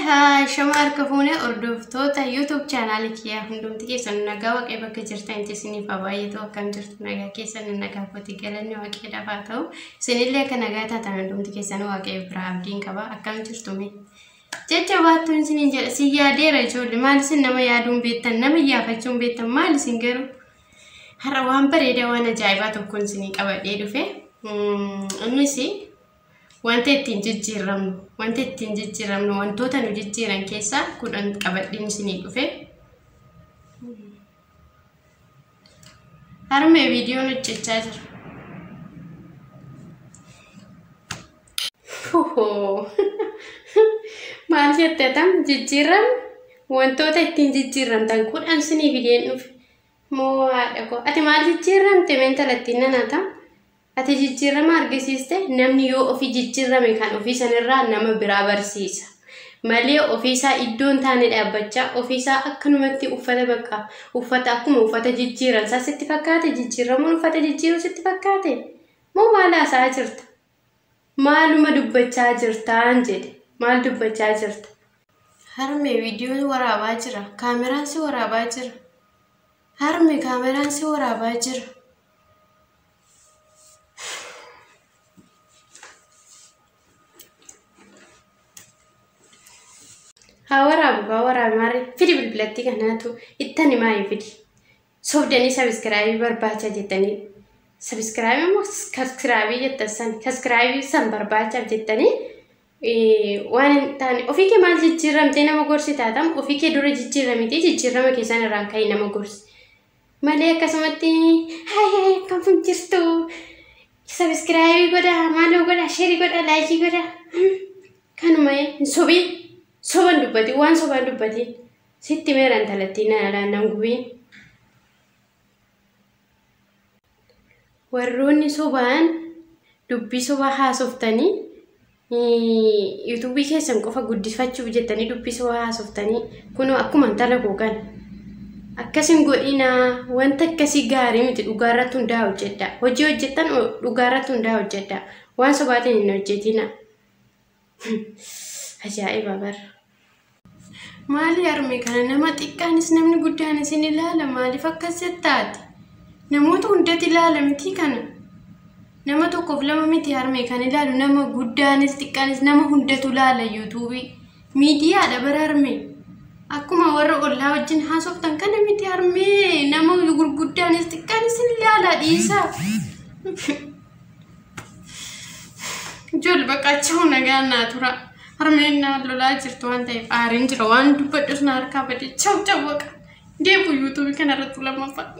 Haa shama harka fuunee hordoftoota YouTube chaanaalii kiyyaa hundumti keessan nagaa waaqee bakka jirtanitti isiniif haa baay'atu. Akkam jirtu? Nagaa keessan? Nagaa kooti, galanni waaqeedhaaf haa ta'u. Isinillee akka nagaa taatan hundumti keessan waaqee biraa abdiin qaba. Akkam jirtu mee? Jecha baattuun isiniin jedha, si yaadeera ijoollee. Maal isin nama yaaduun beektan, nama iyyaafachuun beektan? Maal isin garuu? Har'a waan bareedaa, waan ajaa'ibaa tokkoon isinii qabadhee dhufe. Innis wanta ittiin jijjiiramnu, wanta ittiin jijjiiramnu, wantoota nu jijjiiran keessaa 10 qabadheen isinii dhufe. Harmee, viidiyoon hojjechaa jira. Maal jette tam? Jijjiiramni wantoota ittiin jijjiiramtan 10 isinii fideen dhufe. Moo haadha koo, ati maal jijjiiramte meentalatti nana tam? Ati jijjiirama argisiiste. Namni yoo ofii jijjiirame kan ofii sanirraa nama biraa barsiisa. Malee ofiisaa iddoo hin taane dhaabbachaa, ofiisaa akkanumatti uffata bakka uffata akkuma uffata jijjiiran isaa sitti fakkaate? Jijjiiramuun uffata jijjiiruu sitti fakkaate? Moo maal haasa'aa jirta? Maaluma dubbachaa jirtaan jedhe? Maal dubbachaa jirta? Harmee, viidiyoon waraabaa jira. Kaameraan si waraabaa jira. Harme, kaameraan si waraabaa jira. Haa waraabu, haa waraabu. Maarree fidi bilbilattii kanaatu ittan himaa fidi. Sobdanii sabiskiraayibii barbaacha jettanii, sabiskiraayibii immoo sabiskiraayibii jettan san, sabiskiraayibii san barbaachaaf jettanii waan hin taane. Ofii kee maal jijjiiramtee nama gorsi taatam? Ofii kee dura jijjiiramiti, jijjiirama keessan irraan ka'ii nama gorsi. Malee akkasumatti hayi hayi akkam jirtu, sabiskiraayibii godhaa, maaloo godhaa, sheerii godhaa, laayikii godhaa. Kanuma hin sobiin, soban dubbatiin, waan sobaan dubbatiin. Sitti meera intalattii na nan gubiin. Warroonni sobaan dubbii sobaa haasoftanii, yuutuubii keessan qofa guddifachuuf jettanii dubbii sobaa haasoftanii, kunoo akkuma intala koo kana. Akkasin godhinaa, wanta akkasii gaarii miti. Dhugaarratti hundaa hojjedha. Hojii hojjettan dhugaarratti hundaa hojjedha. Waan sobaatiin hin hojjetina. Ajaa'iba bara. Maali harme, kana nama xiqqaanis namni guddaanis ni ilaala. Maaliif akkas jettaati? Namoota hundatti ilaala miti kana. Nama tokkoof lama miti harmee kan ilaalu, nama guddaanis xiqqaanis nama hundatu ilaala yuutuubii. Miidiyaadha bara harmee. Akkuma warra ollaa wajjin haasoftan kana miti harmee, nama gurguddaanis xiqqaanis ni ilaala, dhiisaa. Ijoollee baqachaa nagaan naa tura. Harmeen na lolaa jirtu waan ta'eef aariin jira, waan dubbadhus na harkaa badee. Chaw chaw, baqa. Deebu yuutuubii kanarratti lammaffaa.